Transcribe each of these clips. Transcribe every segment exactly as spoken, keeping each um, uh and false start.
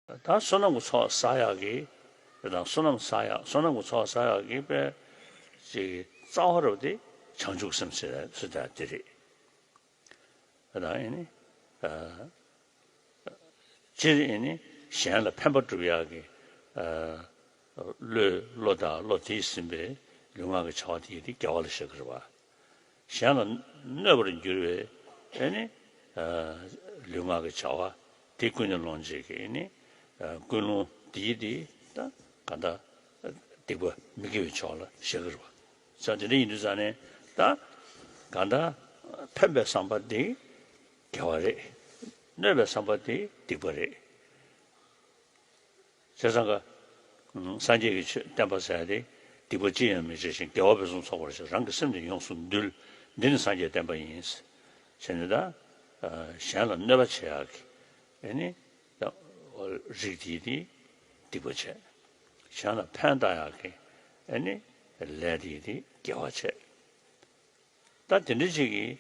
ད་བསོད་ནམས་ཀྱི་ཚོགས་བསགས་ཡག་གི་དང་བསོད་ནམས་བསགས་ཡག་བསོད་ནམས་ཀྱི་ཚོགས་བསགས་ཡག་གི་དཔེ་ཅིག་རྩ་བ་རུ་དེ་བྱང་ཆུབ་སེམས་ཟེར་ཟེར་ཡག་དེ་རེད། ད་ཨེ་ནི། སྤྱིར་ཨེ་ནི་གཞན་ལ་ཕན་པ་སྒྲུབ་ཡག་གི་བློས་བློ་དང་བློ་དེས་ཟིན་པའི་ལུས་ངག་གི་བྱ་བ་དེ་ཡིས་དེ་དགེ་བ་ལ་བཞག་གི་རེད་བ། གཞན་ལ་གནོད་པར་འགྱུར་བའི་ཨེ་ནི་ལུས་ངག་གི་བྱ་བ་དེ་ཀུན་ནས་སློང་བྱེད་ཀྱི་ཨེ་ནི་ཀུན་སློང་དེ་ཡིས་དེ་ད་ག་ད་སྡིག་པ་མི་དགེ་བའི་ཕྱོགས་ལ་བཞག་གི་རེད་བ། ས་དེ་འདྲ་ཡིན་དུས་ཙང་ནས་ད་གང་ལྟར་ཕན་པའི་བསམ་པ་དེ་དགེ་བ་རེད། གནོད་པའི་བསམ་པ་དེ་སྡིག་པ་རེད། བྱས་ཙང་ཀ་སངས་རྒྱས་ཀྱི་ཆོས་བསྟན་པ་ཟེར་ཡ་དེ་སྡིག་པ་ཅི་ཡང་མི་བྱེད་ཅིང་དགེ་བ་ཕུན་སུམ་ཚོགས་པར་བྱེད། རང་གི་སེམས་ནི་ཡོངས་སུ་འདུལ། འདི་ནི་སངས་རྒྱས་བསྟན་པ་ཡིན། བྱས་ནས་ད་གཞན་ལ་གནོད་པ་བྱེད་ཡག་གི་ཨེ་ནི་ད་རིགས་དེ་དེ་སྡིག་པ་བྱས། གཞན་ལ་ཕན་བཏགས་ཡག་གི་ཨེ་ནི་ལས་དེ་དེ་དགེ་བ་བྱས། ད་དེ་འདྲ་ཅིག་གིས་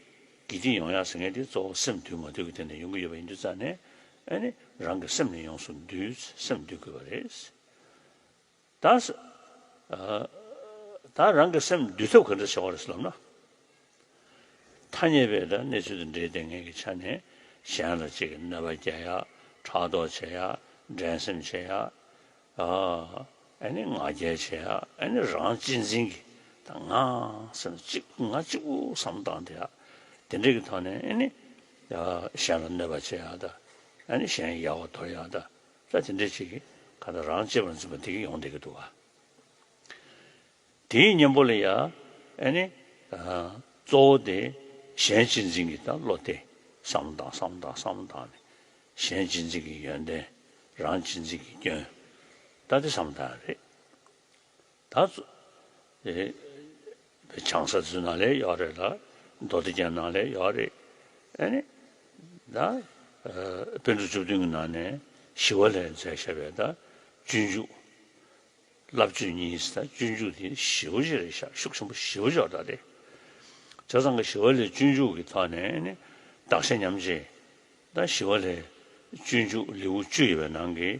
དགེ་སྡིག་ཡོང་ཡག་ཟེར་མཁན་དེ་གཙོ་བོ་སེམས་འདུལ་མ་འདུལ་གྱི་སྟེང་ནས་ཡོང་གི་ཡོད་པ་ཡིན་དུས་ཙང་ནས་ཨེ་ནི་རང་གི་སེམས་ནི་ཡོངས་སུ་འདུལ། སེམས་འདུལ་དགོས་པ་རེད། ད་ས་ཨ་ད་རང་གི་སེམས་འདུལ་ཐབས་ག་འདྲ་བྱ་བ་རེད་ཟེར་ལབ་ན། ཐ་སྙད་པའི་ད་གནས་ཚུལ་དང་འབྲེལ་བསྡད་མཁན་གྱི་ཆ་ནས་གཞན་ལ་ཅིག་གི་གནོད་པ་སྐྱེལ་ཡག་ཕྲག་དོག་བྱེད་ཡག་འགྲན་སེམས་བྱེད་ཡག་ཨ་ཨེ་ནི་ང་རྒྱལ་བྱེད་ཡག་ཨེ་ནི་རང་གཅེས་འཛིན་གྱི་ད་ང་སེམས་གཅིག་ང་གཅིག་པུ་བསམ་བཏང་བསྡད་ཡག་དེ་འདྲ་གི་ཐོག་ནས་ཨེ་ནི་གཞན་ལ་གནོད་པ་བྱེད་ཡག་ད་ཨེ་ནི་གཞན་ཡལ་བ་དོར་ཡག་ད་ད་དེ་འདྲ་ཅིག་གི་ག་ད་རང་གཅེས་པར་འཛིན་པ་དེ་གི་ཡོང་བསྡད་ཀྱི་འདུག་ག་དེའི་གཉེན་པོ་ལ་ཡ་ཨེ་ནི་གཙོ་བོ་དེ་གཞན་གཅེས་འཛིན་གྱི་ད་བློ་དེ་བསམ་བཏང་བསམ་བཏང་བསམ་བཏང་ནས་གཞན་གཅེས་འཛིན་གྱི་ཡོན་ཏན་རང་གཅེས་འཛིན་གྱི་སྐྱོན་ད་དེ་བསམ་བཏང་རེད། ད་ཚོ་ཨེ་བྱང་ས་ཚོའི་ནང་ལས་ཡོད་རེད་ལ་མདོ་སྡེ་རྒྱན་ནང་ལས་ཡོད་རེད། ཨེ་ནི་ད་ཨ་པཎ་གྲུབ་བཅུ་བདུན་གྱི་ནང་ནས་ཞི་བ་ལྷས་མཛད་བཞག་པའི་ད་སྤྱོད་འཇུག་བསླབ་བྱ་གཉིས་ད་སྤྱོད་འཇུག་དེ་ཞེ་པོ་ཅིག་རེད་ཤག་ཤུགས་ཆེན་པོ་ཞེ་པོ་ཅིག་ཡོད་རེད། བྱས་ཙང་གི་ཞི་བ་ལྷའི་སྤྱོད་འཇུག་གི་ཐོག་ནས་ནི་བདག་གཞན་མཉམ་བརྗེ་ད་ཞི་བ་ལྷའི་སྤྱོད་འཇུག་ལེའུ་བཅུ་ཡོད་པའི་ནང་གི་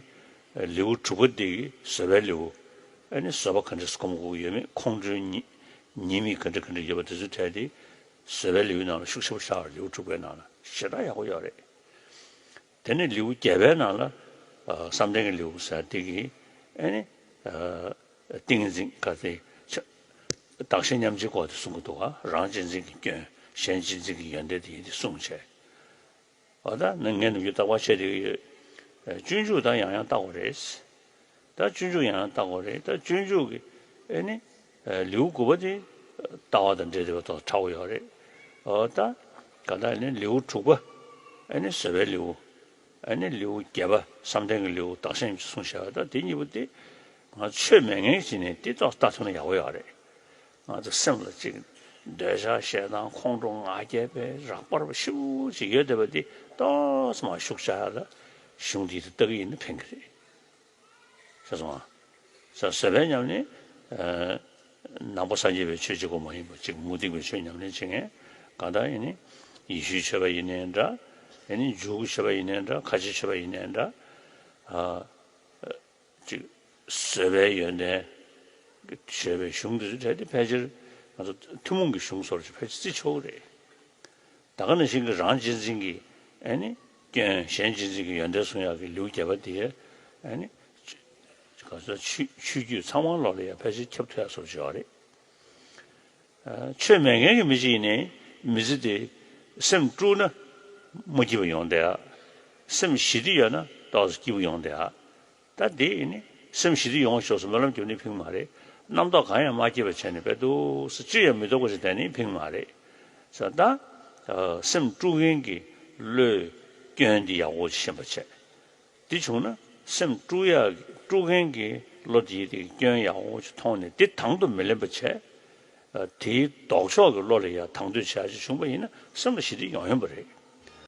ལེའུ་དྲུག་པ་འདི་གི་བཟོད་པའི་ལེའུ་ཨ་ནི་བཟོད་པ་ག་འདྲ་སྒོམ་དགོས་ཀྱི་ཡོད་མེད་ཁོང་ཁྲོའི་ཉེས་ཉེས་དམིགས་ག་འདྲ་ག་འདྲ་ཡོད་པ་དེ་ཚོའི་གྲས་དེ་བཟོད་པའི་ལེའུའི་ནང་ལ་ཤུགས་ཆེ་པོ་ཤར་བ་ལེའུ་དྲུག་པའི་ནང་ལ་ཞེ་དྲག་ཡག་པོ་ཡོད་རེད། དེ་ནས་ལེའུ་བརྒྱད་པའི་ནང་ལ་ཨ་བསམ་གཏན་གྱི་ལེའུ་ཟེར་དེ་གི་ཨེ་ནི་ཨ་ཏིང་ངེ་འཛིན་ག་ཚེ་ཆ་བདག་གཞན་མཉམ་བརྗེའི་སྐོར་དེ་གསུང་གི་འདུག་ག་རང་གཅེས་འཛིན་གྱི་སྐྱོན་གཞན་གཅེས་འཛིན་གྱི་ཡོན་ཏན་དེ་ཡིན་དེ་གསུངས་བྱས། འོ་ད་ནི་ངས་ནམ་རྒྱུན་རྟག་པར་བཤད་བསྡད་ཀྱི་ཡོད། སྤྱོད་འཇུག་ད་ཡང་ཡང་བལྟ་དགོས་རེད། ད་སྤྱོད་འཇུག་ཡང་ཡང་བལྟ་དགོས་རེད། ད་སྤྱོད་འཇུག་གི་ཨེ་ནི་ལེའུ་དགུ་པ་དེ་ལྟ་བ་དང་འབྲེལ་བསྡད་པ་ཐོག་ཁྲ་བོ་ཡོད་རེད། འོ་ད་ག་ད་ནི་ལེའུ་དྲུག་པ་ཨེ་ནི་བཟོད་པའི་ལེའུ་ཨེ་ནི་ལེའུ་བརྒྱད་པ་བསམ་གཏན་གྱི་ལེའུ་བདག་གཞན་གྱི་གསུངས་བཞག་པ་ད་དེ་གཉིས་པོ་དེ་ང་ཆོས་མེད་མཁན་ཞིག་ནས་དེ་ཏོག་ལྟ་ཐུབ་ན་ཡག་པོ་ཡོད་རེད། ང་ཚོ་སེམས་ལ་ཅིག་འདོད་ཆགས་ཞེ་སྡང་ཁོང་ཁྲོ་ང་རྒྱལ་པའི་རགས་པ་རགས་པ་ཞེ་པོ་ཅིག་ཡོད་བསྡད་པ་འདི་ཏོག་ཙམ་ཤུགས་ཆག་ཡག་ལ་གཞུང་འདི་དེ་ལྟ་གི་ཡིན་ན་ཕན་གི་རེད། ཤེས་སོང་ང་། ས་བཟོད་པའི་ཉམས་ལེན། ནང་པ་སངས་རྒྱས་པའི་ཆོས་གཅིག་པོ་མ་ཡིན་པ་ཅིག་མུ་སྟེགས་པའི་ཆོས་ཉམས་ལེན་བྱེད་མཁན་གང་ལྟར་ཡིན་ནི། ཡེ་ཤུའི་ཆོས་པ་ཡིན་ནའི་འདྲ། ཡིན་ནི་འཇུག་གི་ཆོས་པ་ཡིན་ནའི་འདྲ། ཁ་ཆེའི་ཆོས་པ་ཡིན་ནའི་འདྲ། ཨ། ཅིག་བཟོད་པའི་ཡོན་ཏན་བརྗོད་པའི་གཞུང་འདི་ཚོའི་གྲས་དེ་ཕལ་ཆེར་ང་ཚོ་ཐུན་མོང་གི་གཞུང་བཟོ་འདྲ་ཅིག་ཕལ་ཆེར་བརྩི་ཆོག་གི་རེད། ད་ག་ནང་བཞིན་གྱི་རང་གཅེས་འཛིན་གྱི་ཨེ་ནི་སྐྱོན་གཞན་གཅེས་འཛིན་གྱི་ཡོན་ཏན་གསུང་ཡག་གི་ལེའུ་བརྒྱད་པ་དེ་ཨེ་ནི་ག་ཚོད་ཆོས་ཆོས་བརྒྱུད་ཚང་མ་ལོག་ལ་ཡང་ཕལ་ཆེར་ཁྱབ་ཐུབ་ཡག་བཟོ་འདྲ་ཅིག་ཡོད་རེད། ཆོས་མེད་མཁན་གྱི་མི་ཅིག་ཡིན་ནའི་མི་ཚེ་དེ་སེམས་དཀྲུགས་ན་མ་སྐྱིད་པ་ཡོང་བསྡད་ཡ། སེམས་ཞི་བདེ་ཡོད་ན་ཏོག་ཙམ་སྐྱིད་པོ་ཡོང་བསྡད་ཡ། ད་དེ་ཡིན་ནི་སེམས་ཞི་བདེ་ཡོང་བའི་ཕྱོགས་སུ་སྨོན་ལམ་རྒྱབ་ནི་ཕན་གྱི་མ་རེད། རྣམ་རྟོག་གང་ཡང་མ་སྐྱེས་པ་བྱས་ནས་དཔེ་འདུག་སེ་ཅི་ཡང་མི་རྟོགས་པ་ཞིག་བསྡད་ནི་ཕན་གྱི་མ་རེད། ས་ད་སེམས་དཀྲུགས་མཁན་གྱི་བློའི་སྐྱོན་འདི་ཡག་པོ་ཞིག་ཤེས་པ་བྱས། དེ་བྱུང་ན་སེམས་དཀྲུག་ཡག་དཀྲུག་མཁན་གྱི་བློ་དེའི་དེ་སྐྱོན་ཡག་པོ་ཞིག་མཐོང་ནས་དེ་དང་དུ་མི་ལེན་པ་བྱས། དེའི་ལྡོག་ཕྱོགས་ཀྱི་བློ་ལ་ཡང་དང་དོད་བྱ་ཞིག་བྱུང་བ་ཡིན་ན་སེམས་ལ་ཞི་བདེ་ཡོང་ཡོང་པ་རེད།